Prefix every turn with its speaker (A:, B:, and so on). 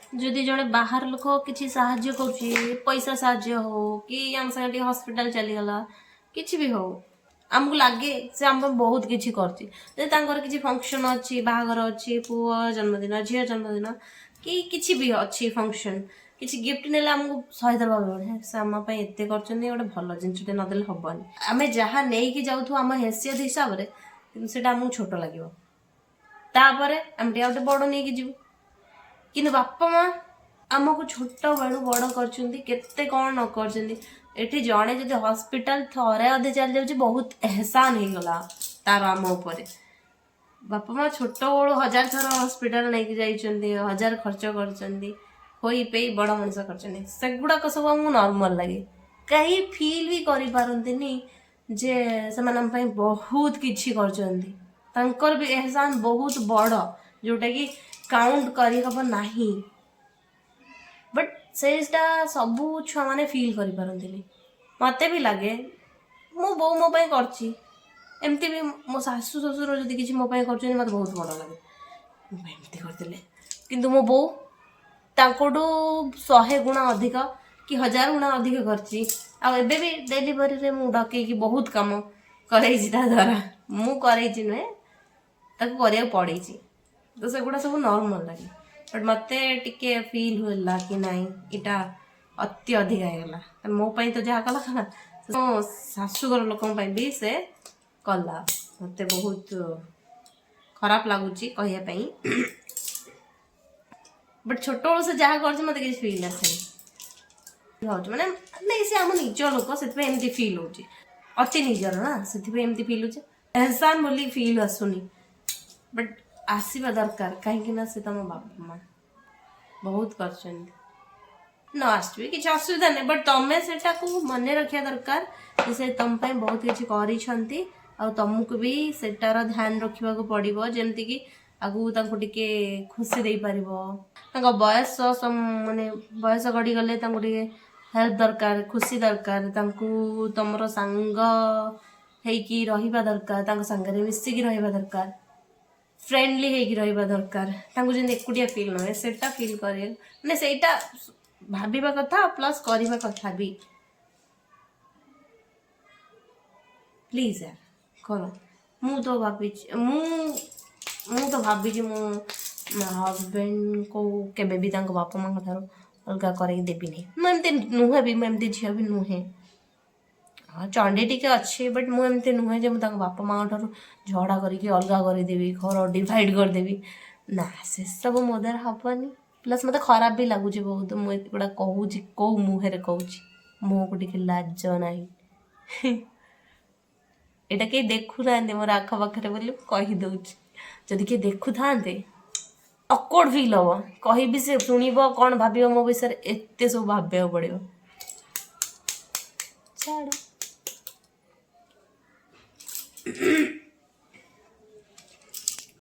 A: ଯଦି ଜଣେ ବାହାର ଲୋକ କିଛି ସାହାଯ୍ୟ କରୁଛି, ପଇସା ସାହାଯ୍ୟ ହଉ କି ଆମ ସାଙ୍ଗେ ଟିକେ ହସ୍ପିଟାଲ ଚାଲିଗଲା, କିଛି ବି ହଉ, ଆମକୁ ଲାଗେ ସେ ଆମ ପାଇଁ ବହୁତ କିଛି କରୁଛି। ଯଦି ତାଙ୍କର କିଛି ଫଙ୍କସନ୍ ଅଛି, ବାହାଘର ଅଛି, ପୁଅ ଜନ୍ମଦିନ, ଝିଅ ଜନ୍ମଦିନ କି କିଛି ବି ଅଛି ଫଙ୍କସନ୍, କିଛି ଗିଫ୍ଟ ନେଲେ ଆମକୁ ଶହେଥର ଭାବିବ, "ହେ, ସେ ଆମ ପାଇଁ ଏତେ କରିଛନ୍ତି, ଗୋଟେ ଭଲ ଜିନିଷଟେ ନଦେଲେ ହବନି।" ଆମେ ଯାହା ନେଇକି ଯାଉଥିବୁ ଆମ ହେସିୟତ ହିସାବରେ, କିନ୍ତୁ ସେଇଟା ଆମକୁ ଛୋଟ ଲାଗିବ। ତାପରେ ଆମେ ଟିକେ ଆଉ ଗୋଟେ ବଡ଼ ନେଇକି ଯିବୁ। କିନ୍ତୁ ବାପା ମା ଆମକୁ ଛୋଟ ବେଳୁ ବଡ଼ କରିଛନ୍ତି, କେତେ କ'ଣ ନ କରିଛନ୍ତି। ଏଠି ଜଣେ ଯଦି ହସ୍ପିଟାଲ ଥରେ ଅଧେ ଚାଲି ଯାଉଛି, ବହୁତ ଏହସାନ ହେଇଗଲା ତାର ଆମ ଉପରେ। ବାପା ମା ଛୋଟ ବେଳୁ ହଜାର ଥର ହସ୍ପିଟାଲ ନେଇକି ଯାଇଛନ୍ତି, ହଜାର ଖର୍ଚ୍ଚ କରିଛନ୍ତି, ଖୋଇ ପେଇ ବଡ଼ ମଣିଷ କରିଛନ୍ତି। ସେଗୁଡ଼ାକ ସବୁ ଆମକୁ ନର୍ମାଲ ଲାଗେ। କେହି ଫିଲ୍ ବି କରିପାରନ୍ତିନି ଯେ ସେମାନେ ଆମ ପାଇଁ ବହୁତ କିଛି କରିଛନ୍ତି। ତାଙ୍କର ବି ଏହସାନ ବହୁତ ବଡ଼, ଯୋଉଟାକି କାଉଣ୍ଟ କରିହବ ନାହିଁ। ବଟ୍ ସେଇଟା ସବୁ ଛୁଆମାନେ ଫିଲ୍ କରିପାରନ୍ତିନି। ମୋତେ ବି ଲାଗେ ମୋ ବୋଉ ମୋ ପାଇଁ କରିଛି। ଏମିତି ବି ମୋ ଶାଶୁ ଶ୍ୱଶୁର ଯଦି କିଛି ମୋ ପାଇଁ କରୁଛନ୍ତି, ମୋତେ ବହୁତ ବଡ଼ ଲାଗେ, ମୋ ପାଇଁ ଏମିତି କରିଦେଲେ। କିନ୍ତୁ ମୋ ବୋଉ ତାଙ୍କଠୁ 100 ଗୁଣା ଅଧିକ କି 1000 ଗୁଣା ଅଧିକ କରିଛି। ଆଉ ଏବେ ବି ଡେଲିଭରିରେ ମୁଁ ଡକେଇକି ବହୁତ କାମ କରେଇଛି ତା ଦ୍ୱାରା। ମୁଁ କରେଇଛି ନୁହେଁ, ତାକୁ କରିବାକୁ ପଡ଼େଇଛି। ତ ସେଗୁଡ଼ା ସବୁ ନର୍ମାଲ ଲାଗେ। ବଟ୍ ମୋତେ ଟିକେ ଫିଲ୍ ହେଲା କି ନାଇଁ, ଏଇଟା ଅତି ଅଧିକା ହେଇଗଲା। ମୋ ପାଇଁ ତ ଯାହା କଲା କଲା, ମୋ ଶାଶୁଘର ଲୋକଙ୍କ ପାଇଁ ବି ସେ କଲା। ମୋତେ ବହୁତ ଖରାପ ଲାଗୁଛି କହିବା ପାଇଁ, ବଟ୍ ଛୋଟବେଳୁ ସେ ଯାହା କରୁଛି, ମୋତେ କିଛି ଫିଲ୍ ଆସେନି। ଭାବୁଛି ମାନେ ନାଇଁ, ସେ ଆମ ନିଜ ଲୋକ, ସେଥିପାଇଁ ଏମିତି ଫିଲ୍ ହେଉଛି। ଅତି ନିଜର ନା, ସେଥିପାଇଁ ଏମିତି ଫିଲ୍ ହେଉଛି। ଏହସାନ ବୋଲି ଫିଲ୍ ଆସୁନି, ବଟ୍ ଆସିବା ଦରକାର, କାହିଁକି ନା ସେ ତମ ବାପା ମା ବହୁତ କରିଛନ୍ତି। ନ ଆସିବି କିଛି ଅସୁବିଧା ନାହିଁ, ବଟ୍ ତମେ ସେଟାକୁ ମନେ ରଖିବା ଦରକାର ଯେ ସେ ତମ ପାଇଁ ବହୁତ କିଛି କରିଛନ୍ତି। ଆଉ ତମକୁ ବି ସେଟାର ଧ୍ୟାନ ରଖିବାକୁ ପଡ଼ିବ, ଯେମିତିକି ଆଗକୁ ତାଙ୍କୁ ଟିକେ ଖୁସି ଦେଇପାରିବ। ତାଙ୍କ ବୟସ ମାନେ ବୟସ ଗଡ଼ିଗଲେ ତାଙ୍କୁ ଟିକେ ହେଲ୍ପ ଦରକାର, ଖୁସି ଦରକାର। ତାଙ୍କୁ ତମର ସାଙ୍ଗ ହେଇକି ରହିବା ଦରକାର, ତାଙ୍କ ସାଙ୍ଗରେ ମିଶିକି ରହିବା ଦରକାର, ଫ୍ରେଣ୍ଡଲି ହେଇକି ରହିବା ଦରକାର। ତାଙ୍କୁ ଯେମିତି ଏକୁଟିଆ ଫିଲ୍ ନ ହୁଏ, ସେଇଟା ଫିଲ୍ କରିବେ, ମାନେ ସେଇଟା ଭାବିବା କଥା, ପ୍ଲସ୍ କରିବା କଥା ବି। ପ୍ଲିଜ୍ ୟାର, କର। ମୁଁ ତ ଭାବିଛି, ମୁଁ ହଜବେଣ୍ଡଙ୍କୁ କେବେ ବି ତାଙ୍କ ବାପା ମାଙ୍କ ଠାରୁ ଅଲଗା କରେଇକି ଦେବିନି। ମୁଁ ଏମିତି ନୁହେଁ ବି, ମୁଁ ଏମିତି ଝିଅ ବି ନୁହେଁ। ହଁ, ଚଣ୍ଡୀ ଟିକେ ଅଛି, ବଟ୍ ମୁଁ ଏମିତି ନୁହେଁ ଯେ ମୁଁ ତାଙ୍କ ବାପା ମାଙ୍କ ଠାରୁ ଝଗଡ଼ା କରିକି ଅଲଗା କରିଦେବି, ଘର ଡିଭାଇଡ଼ କରିଦେବି। ନା, ସେସବୁ ମୋ ଦ୍ୱାରା ହେବନି। ପ୍ଲସ୍ ମୋତେ ଖରାପ ବି ଲାଗୁଛି ବହୁତ, ମୁଁ ଏଗୁଡ଼ା କହୁଛି, କେଉଁ ମୁହଁରେ କହୁଛି? ମୁହଁକୁ ଟିକେ ଲାଜ ନାହିଁ। ଏଇଟା କେହି ଦେଖୁନାହାନ୍ତି ମୋର ଆଖପାଖରେ ବୋଲି ମୁଁ କହିଦେଉଛି। ଯଦି କିଏ ଦେଖୁଥାନ୍ତେ, ଅକୱାର୍ଡ ଫିଲ୍ ହବ। କହିବି, ସେ ଶୁଣିବ, କ'ଣ ଭାବିବ ମୋ ବିଷୟରେ, ଏତେ ସବୁ ଭାବିବାକୁ ପଡ଼ିବ। ଛାଡ଼।